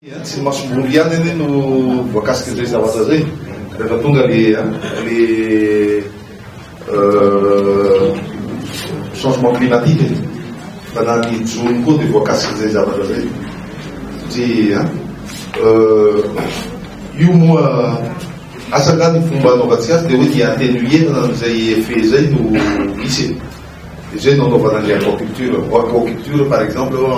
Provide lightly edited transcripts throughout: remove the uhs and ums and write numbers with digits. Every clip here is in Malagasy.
Tsy ny masomboly ihany anie no voakasik'izay zavatra izay rehefa tonga le le changement climatique e. Fa na ny jono koa dia voakasik'izay zavatra izay satria io moa asa angaha ny fomba anaovantsika azy dia hoe ny atténuer-na an'izay effet izay no misy e. Izay no anaovana ny aquaculture. Aquaculture par exemple que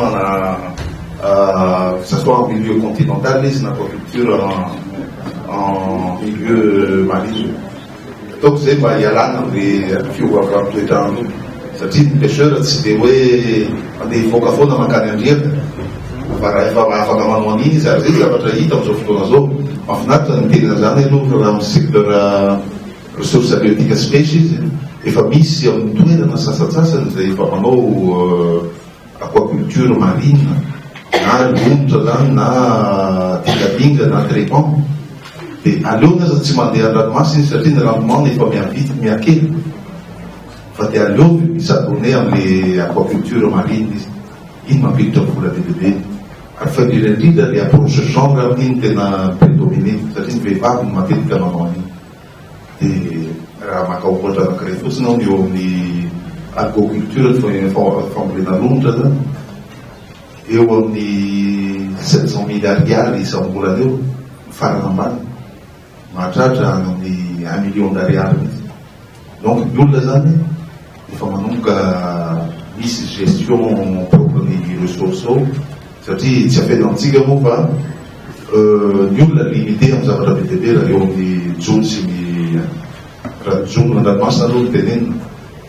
ça soit en milieu continental izy na aquaculture en milieu marine. Ataoko izay mba hialana amin'le fiovaovan'ny toetr'andro io. Satria ny pêcheur tsy dia hoe mandeha hivoaka foana mankany an-driaka fa raha efa afaka manao an'iny izy ary izay zavatra hita amin'izao fotoana izao. Mahafinaritra ny miteny an'izany aloha fa raha amin'ny secteur Ressources halieutiques sy pêche izy, efa misy amin'ny toerana sasantsasany izay efa manao aquaculture marine na lonitra zany na dingadinga na trépan dia aleony aza tsy mandeha an-dranomasina izy satria ny rendement efa mihavitsy mihakely fa dia aleo mi-s'adonner amin'le aquaculture marine izy, iny mampiditra vola be dia be ary fa indrindra indrindra le approche genre amin'iny tena mi-prédominer satria ny vehivavy no matetika manao an'iny. Dia raha maka ohatra anankiray fotsiny aho ny eo amin'ny algoculture, ny fambolena lonitra zany, eo amin'ny 700 000 ariary isam-bolana eo ny farany ambany, mahatratra any amin'ny 1 million d'ariary mihitsy. Donc ny olona zany efa manomboka misy gestion propre ny ressources ao satria tsy afenina amintsika moa fa ny olona limité amin'ny zavatra be dia be raha eo amin'ny jono sy ny raha ny jono an-dranomasina aloha no tenenina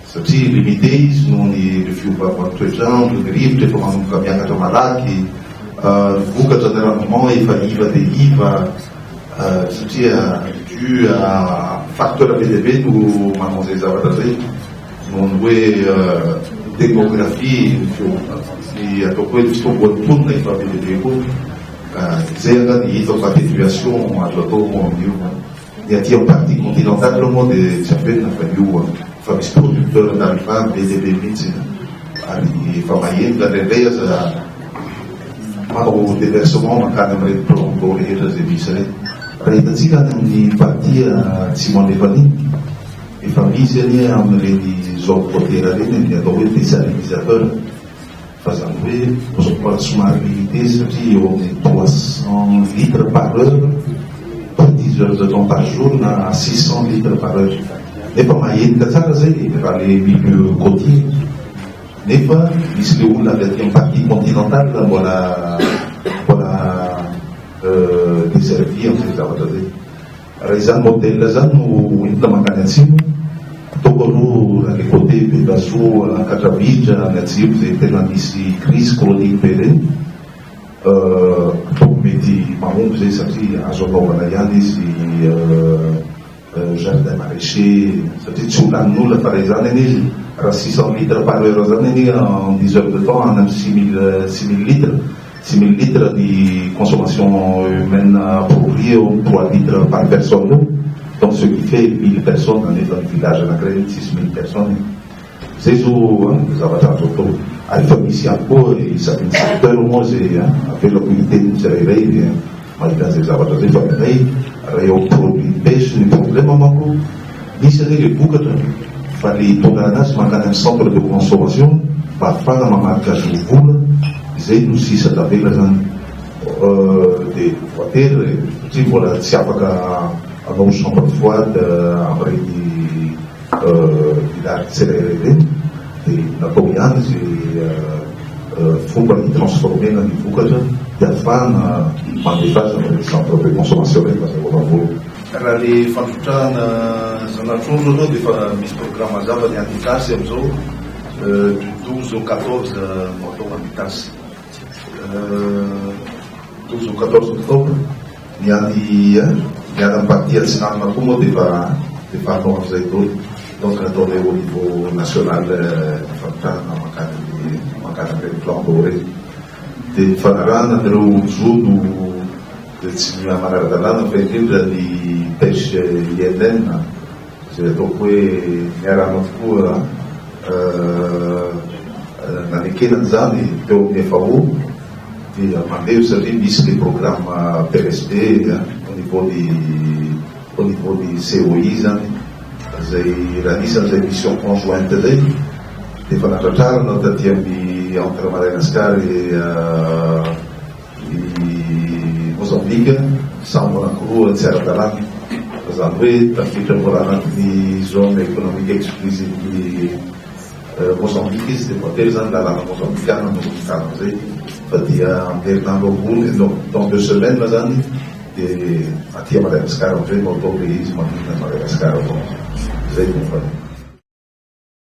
satria limité izy noho ny le fiovaovan'ny toetr'andro, ny rivotra efa manomboka miakatra malaky, ny vokatra ny rendement efa iva dia iva satria dû à facteur be dia be no manao an'izay zavatra izay noho ny hoe démographie, ny ataoko hoe ny fitomboan'ny mponina efa be dia be koa. Izay angaha ny hitako atténuation azo atao moa amin'io. Ny aty amin'ny partie continentale moa dia tsy afenina fa io efa misy producteur talivary be dia be mihitsy ary efa maheno ka indraindray aza manao déversement mankany amin'ireny plan d'eau rehetra izay misy ireny. Raha hitantsika any amin'ny partie atsimo andrefana iny, efa misy anie amin'ireny zone côtière ireny ny atao hoe désalinisateur. Fa zany hoe mbola somary limité satria eo amin'ny 300 litres par heure par 10 heures de temps par jour na 600 litres par heure. Nefa mahenika tsara zay raha le milieu côtier. Nefa misy le olona avy aty amin'ny partie continentale mbola mbola desservi amin'izay zavatra zay. Raha izany modèle izany no entina mankany atsimo, ataoko aloha raha le côté Bevasoa, Ankatrabija, any atsimo izay tena misy crise chronique be ireny, ataoko mety mahomby izay satria azo anaovana ihany izy jardin maraîcher satria tsy ho lanin'olona fa raha izany anie izy raha 600 litres par heure izany anie en 10 heures de temps any amin'ny 6000 6000 litres. 6000 litres ny consommation humaine appropriée eo amin'ny 3 litres par personne eo, donc ce qui fait 1000 personnes nefa ny village anankiray tsisy 1000 personnes. Zay zao zavatra azo atao. Ary efa misy ihany koa isaky ny secteur moa zay avelako hiteny tsirairay dia mahita an'izay zavatra zay fa ny anay raha eo amin'ny produit pêche ny problème manko misy anie le vokatra fa le hitondrana azy mankany amin'ny centre de consommation mba ahafahana mamadika azy ho vola. Izay no sisa tavela zany dia voatery satria mbola tsy afaka hanao chambre froide amin'ireny village tsirairay ireny dia natao ihany izay fomba hi-transformer-na ny vokatra dia ahafahana mandefa azy amin'ireny centre de consommation ireny mba azahoana vola. Raha le fandrotrahana zana-trondro aloha dia efa misy programme mazava ny any Itasy amin'izao. Du 12 au 14 no atao any Itasy. 12 au 14 octobre. Ny any ny any amin'ny partie atsinanana koa moa dia efa efa atao amin'izay daholo. Donc ataonay au niveau national ny fametrahana mankany mankany amin'ireny plan d'eau ireny. Dia ny fanarahana an'ireo jono dia tsy manara-dalàna fa indrindra ny pêche INN. Izay ataoko hoe niarahana tokoa nanekena an'izany teo amin'ny FAO. Dia mandeha satria misy le programme PRSD au niveau ny au niveau ny COI zany, zay raha anisan'izay mission conjointe zay de efa natratrarana taty amin'ny entre Madagascar et i Mozambique sambo anankiroa tsy ara-dalàna, zany hoe tafiditra mbola anatin'ny zone économique exclusive ny Mozambique izy, de voatery zany lalàna mozambikana no mitana zay, fa dia amin'ny herinandro ambony, dans 2 semaines zany, de aty Madagasikara amizay no atao le izy, manodina Madagasikara avao zay no fa.